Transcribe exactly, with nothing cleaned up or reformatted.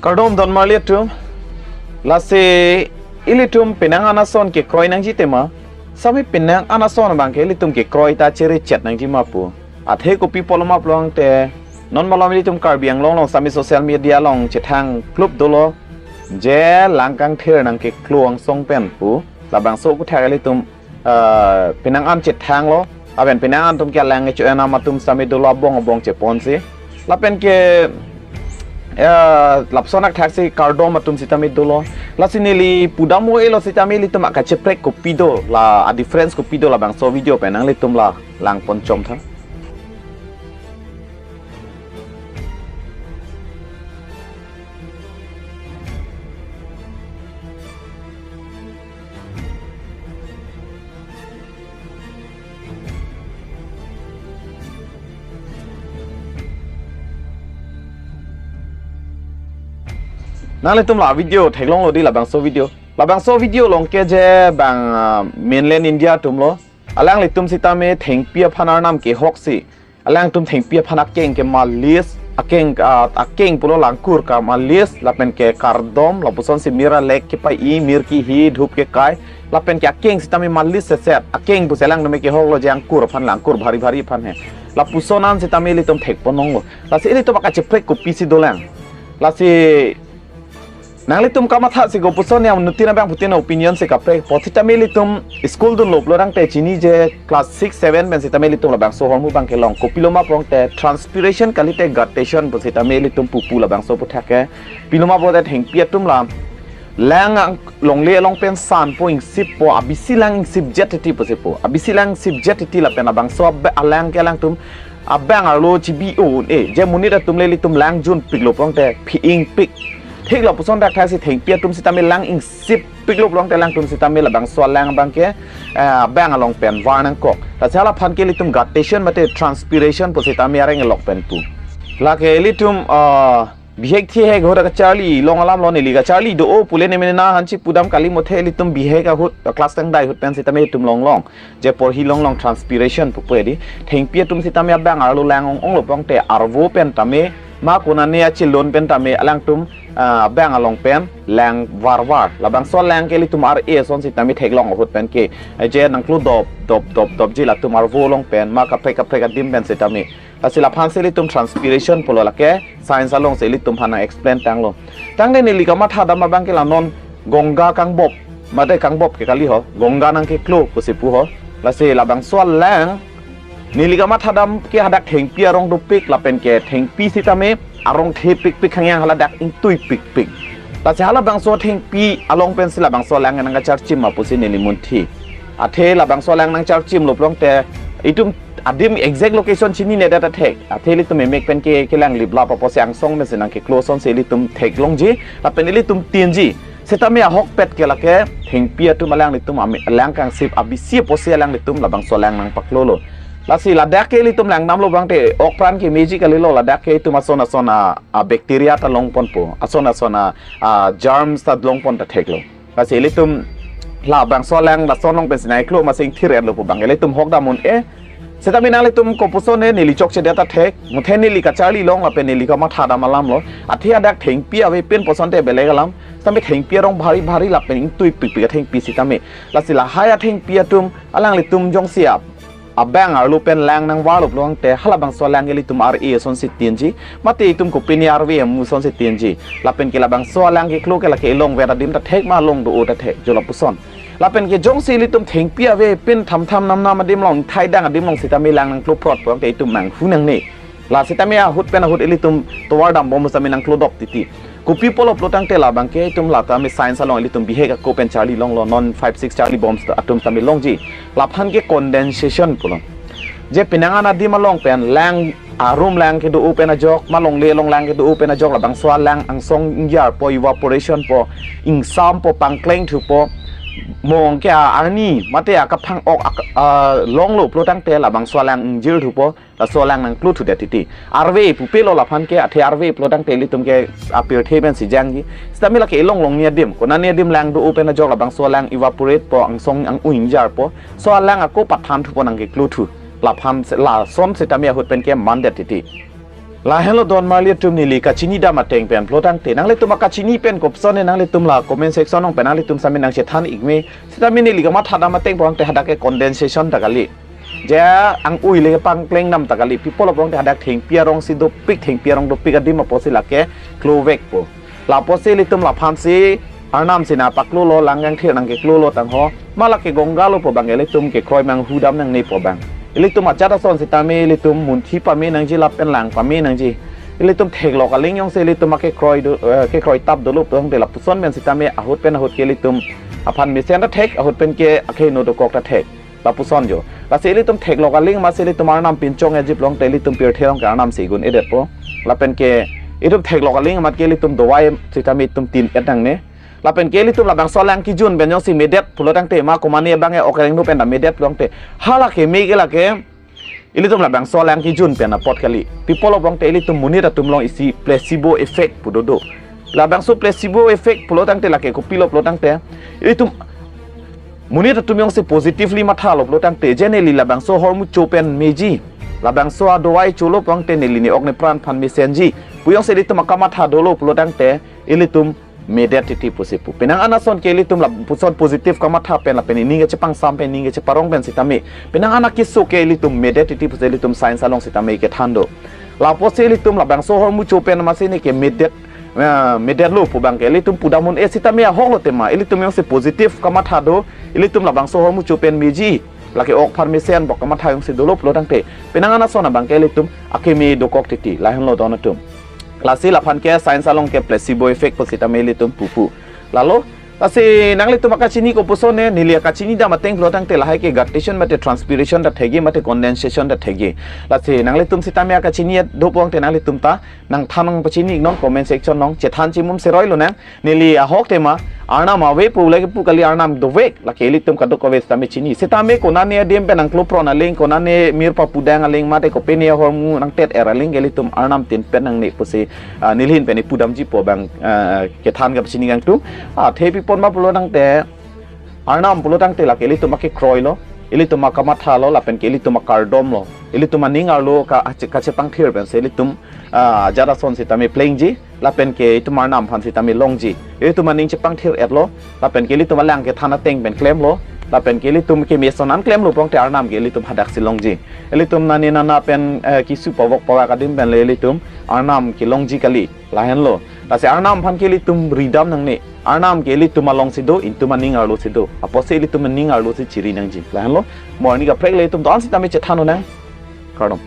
Kardom don marli atum. Lasi ilitum penang an ason kekroi nangji tema, sami penang an ason abang ke ilitum kekroi ta chiri chet nangji ma pu. Athe kopi pulo ma pulote, non malom ilitum Karbi Anglong along sami social media along chethang plup dolo, je lang kangthir nangkeklo angsong pen pu. Labangso aputhak ilitum, ah, penang an chethanglo, lapen penang an atum ke alang kecho-en atum sami dolo, abong abong cheponsi. Lapen ke, ah, lapuson athak si kardom atum sitame dolo. Lasi neli pudam o elo sitame ilitum akacheprek kopi do, la a-difference kopi do labangso video pen nanglitum la langpon chom tha. Nanglitum la video theklonglo di labangso video. Labangso video along ke je bang, ah, mainland India atumlo. Alanglitum sitame thengpi aphan arnam kehoksi. Alangtum thengpi aphan akeng ke malis, akeng, ah, akeng pulo langkur ka malis, lapen ke kardom, lapuson si mir alek kepai, mir kehi, dhup kekai, lapen ke akeng sitame malis seset, akeng pusi alangtum kehoklo je angkur aphan, langkur bhari bhari aphan he. Lapuson an sitame ilitum thekpon longlo. Lasi ilitum akacheprek kopisi dolang. Lasi nanglitum kamatha si kopuson ya nutin abang putin opinion si kaprek. Pu sitame ilitum school dunlo pulo tangte chini je class six, seven pen sitame ilitum labangso ahormu abang kelong. Kopilo ma pulote transpiration kalite guttation pu sitame ilitum pupu labangso aputhak ke. Pilo ma pulote thengpi atum la lang ang longle along pen sanpo, ingsippo, abisi lang ingsipjet titi pusi pu. Abisi lang ingsipjet titi lapen labangso ab-, alang ke alangtum abang arlo chibi o un-e, je monit atum le ilitum lang junpiklo pulote phi-ingpik. Thik lapuson athak si thengpi atum sitame lang ingsippiklo pulote alangtum sitame labangso alang abang ke, eh, abang along pen var nangkok. Lasi halaphan ke ilitum guttation mate transpiration pu sitame areng elok pen pu. Lake ilitum, ah, bihek thihek ahut akacharli long alamlo, neli kacharli do-o pule ne mene na hanchi pudam kali, muthe ilitum bihek ahut, class tangdai ahut pen sitame itum longlong. Je porhi longlong transpiration pupo di. Thengpi atum sitame abang arlo lang ong-onglo pulote arvo pen tame, ma konane achilon pen tame alangtum, ah, abang along pen lang varvar. Labangso alang ke ilitum ar-e ason sitame theklong ahut pen ke. Je nangklo dop, dop, dop, dopji latum arvo along pen, ma kaprek kaprek adim pen sitame. Lasi laphan si ilitum transpiration pulo lake science along si ilitum aphan explain tanglo. Tangte neli kamatha dam abang ke la non Ganga kangbop, mate kangbop ke kali ho, Ganga nangkeklo pusi pu ho. Lasi labangso alang neli kamatha dam ke hadak thengpi arong dopik lapen ke thengpi sitame arong thepikpik hangyang haladak ingtuipikpik. Lasi halabangso thengpi along pen si labangso alang nangkacharchim ma pusi neli munthi. Athe labangso alang nangcharchimlo pulote itum adim exact location chinine det athek. Athe ilitum emek pen ke kelang liplap apotsi angsong pen si nangkeklo ason si ilitum theklongji, lapen ilitum tinji. Sitame ahokpet ke lake thengpi atum alanglitum ame-, alang kangsip abisi apotsi alanglitum labangso alang nangpaklolo. Lasi ladak ke ilitum langdamlo pulote okpran kemeji kalilo, ladak ke itum ason ason a, a bacteria ta longponpo, ason ason a, a germs ta longpon ta theklo. Lasi ilitum labangso alang lason along pen si nangkeklo ma sing thir-etlo pu abang ilitum hokdam un-e. Sitame nanglitum kopuson ne neli chokchedet athek, muthe neli kacharli long lapen neli kamatha dam alamlo. Athe hadak thengpi avepin puson te belek alam. Sitame thengpi arong bhari bhari lapen ingtuipikpik athengpi sitame. Lasi lahai athengpi atum alanglitum jongsi ap abang arlo pen lang nangvarlo pulote halabangso alang ilitum ar-e ason si tinji, mate itum kopine arve amu ason si tinji. Lapen ke labangso alang keklo ke lake ilongvet adim ta thek ma long do-o ta thek, jo lapuson. Lapen ke jongsi ilitum thengpi avepin thamtham namnam adim along, thaidang adim along sitame lang nangkloprot pulote itum manghu nangne. La sitame ahut pen ahut ilitum tovar dambom sitame nangklodop titi. Kopi pulo pulo tangte labang ke itum la tame science along ilitum bihek ako pen charli longlo, non five six charli bom st-, atum sitame longji. Laphan ke condensation pulo. Je penang an adim along pen lang, a room lang kedo-o pen ajok, ma longle along lang kedo-o pen ajok, labangso alang angsong ingjarpo, evaporation po, ingsampo, pangkleng thupo, mong ke a arni mate akaphang-ok ak-, a longlo pulo tangte labangso alang ingjir thupo. Laso alang nangklo thudet titi. Arve pupelo laphan ke, athe arve pulo tangte ilitum ke apirthe pen si jangji. Sitame lake ilong longni adim, konani adim lang do-o pen ajok labangso alang evaporate po, angsong ang-u ingjarpo. So alang ako pathan thupo nangkeklo thu. Laphan se-, lason sitame ahut pen ke mandet titi. Lahenlo don marli atum, neli kachini dam ateng pen pulo tangte nanglitum akachini pen kopson ne nanglitum la comment section along pen nanglitum sitame nangchethan ikme. Sitame neli kamatha dam ateng pulo tangte hadak ke condensation ta kali. Je ang-ui le pangkleng dam ta kali. Pi apotlo pulo tangte hadak thengpi arong si dopik, thengpi arong dopik adim apotsi lake klovekpo. Lapusi ilitum laphansi Arnam si nangpaklolo, lang kangthir nangkeklolo tangho, ma lake Ganga lo pu abang ilitum kekroi manghu dam nangne pu abang. Ilitum ajat ason sitame ilitum munthi pame nangji lapen lang pame nangji. Ilitum theklok aling jongsi ilitum akekroi do, eh, kekroi tap dolo pu tangte lapuson pen sitame ahut pen ahut ke ilitum aphan mesen ta thek, ahut pen ke akhei no dokok ta thek. Lapuson jo. Lasi ilitum theklok aling amatsi ilitum Arnam pinchong-etji pulo tangte ilitum pirthe along ke Arnam si gun-edetpo. Lapen ke itum theklok aling amat ke ilitum dawai sitame itum tin-et nangne. Lapen ke ilitum labangso alang kejun pen jongsi medet pulo tangte ma komane abang ke ok areng nu pen ta medet pulo tangte hala keme ke lake ilitum labangso alang kejun pen apot kali. Pi apotlo pulo tangte ilitum monit atum along isi placebo effect pu do do. Labangso placebo effect pulo tangte lake kopilo pulo tangte ilitum monit atum jongsi positively mathalo pulo tangte je neli labangso ahormu cho pen meji, labangso adawai cholo pulo tangte neli ne-ok nepran aphan mesenji pu jongsi ilitum akamatha dolo pulo tangte ilitum medet titi pusi pu. Penang an ason ke ilitum lapuson positive kamatha pen lapen ining kachepangsam pen ining kacheparong pen sitame penang an akeso ke ilitum medet titi pusi ilitum science along sitame kethan do. Lapusi ilitum labangso ahormu cho pen amatsi ne ke medet, eh, medetlo pu abang ke ilitum pudam un-e sitame ahoklo tema. Ilitum jongsi positive kamatha do, ilitum labangso ahormu cho pen meji, lake ok aphan mesen bok kamatha jongsi dolo pulo tangte penang an ason abang ke ilitum akeme dokok titi. Lahenlo don atum. Lasi laphan ke science along ke placebo effect pu sitame ilitum pupu. Lalo, lasi nanglitum akachini kopuson ne, neli akachini dam ateng pulo tangte lahai ke guttation mate transpiration ta thekji mate condensation ta thekji. Lasi nanglitum sitame akachini do pulo tangte nanglitum ta nangthan nangpachini non comment section along, chethan chimum seroi lonang. Neli ahok tema Arnam ave pu le kepu kali, Arnam dovek, lake ilitum kadokave sitame chini. Sitame konane adim pen nangklopron aling, konane mir papudang aling mate kopine ahormu nangtet-er aling ke ilitum Arnam tin pen nangne pusi, ah, neli ahin pen ipudamji pu abang, ah, kethan kapachini kangtung. Ah, athe pi apot ma pulo tangte Arnam pulo tangte lake ilitum akekroi lo, ilitum akamathalo, lapen ke ilitum akardom lo, ilitum aning arlo ka, kache, kachepangthir pensi ilitum, ah, ajat ason sitame plengji, lapen ke itum Arnam aphan sitame longji. Ilitum aning chepangthir-etlo, lapen ke ilitum alang kethan ateng pen klemlo, lapen ke ilitum keme ason an klemlo pulo tangte Arnam ke ilitum hadaksi longji. Ilitum nani nana pen, eh, keso pavok pavak adim pen le ilitum Arnam kelongji kali. Lahenlo. Lasi Arnam aphan ke ilitum ridam nangne. Arnam ke ilitum along si do, itum aning arlo si do. Apotsi ilitum aning arlo si chiri nangji. Lahenlo. Mo arni kaprek le itum don sitame chethan lonang. Kardom.